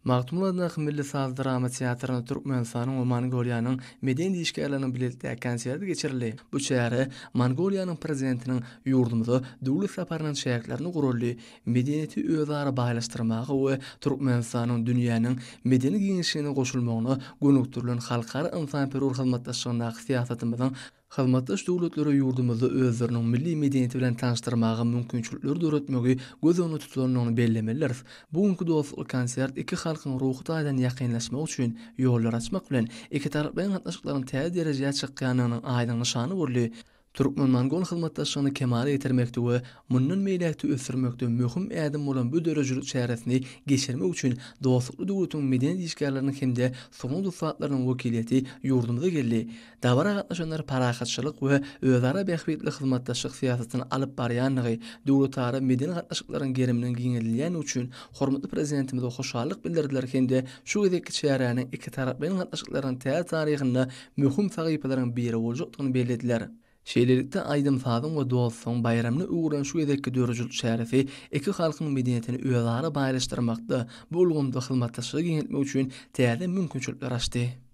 Magtymguly adyndaky Milli saz drama teatrynda Türkmenistanyň we Mongoliýanyň medeniýet işgärleriniň bilelikdäki konserti geçirildi. Bu çäre Mongoliýanyň Prezidentiniň ýurdumyza döwlet saparynyň çäklerinde guraldy. Medeniýeti özara baýlaşdyrmaga we Türkmenistanyň dünýäniň medeni giňişligine goşulmagyna gönükdirilen halkara ynsanperwer hyzmatdaşlygyndaky syýasatymyzyň Hyzmatdaş döwletlere ýurdumyzda özleriniň milli medeniýeti bilen tanyşdyrmaga mümkinçilikleri döretmegi göz öňünde tutulandygyny bellemelidiris. Bu günki dostlukly konsert iki halkyň ruhy taýdan ýakynlaşmagy üçin ýollar açmak bilen, ikitaraplaýyn gatnaşyklaryň täze derejä çykýandygynyň aýdyň nyşany boldy. Türkmen-mongol hyzmatdaşlygyny kemala getirmekde we mundan beýläk-de ösdürmekde möhüm ädim bolan bu döredijilik çäresini geçirmek üçin dostlukly döwletiň medeniýet işgärleriniň hem-de sungat ussatlarynyň wekiliýeti ýurdumyza geldi. Dabara gatnaşanlar parahatçylyk we özara bähbitli hyzmatdaşlyk syýasatyny alyp barýandygy, döwletara medeni gatnaşyklaryň geriminiň giňeldilýändigi üçin hormatly Prezidentimize hoşallyk bildirdiler hem-de şu gezekki çäräniň ikitaraplaýyn gatnaşyklaryň täze taryhynda möhüm sahypalaryň biri boljakdygyny bellediler. Şeýlelikde, aýdym-sazyň we dostlugyň baýramyna öwrülen şu gezekki döredijilik çäresi iki halkyň medeniýetini özara baýlaşdyrmakda, bu ulgamda hyzmatdaşlygy giňeltmek üçin täze mümkinçilikler açdy.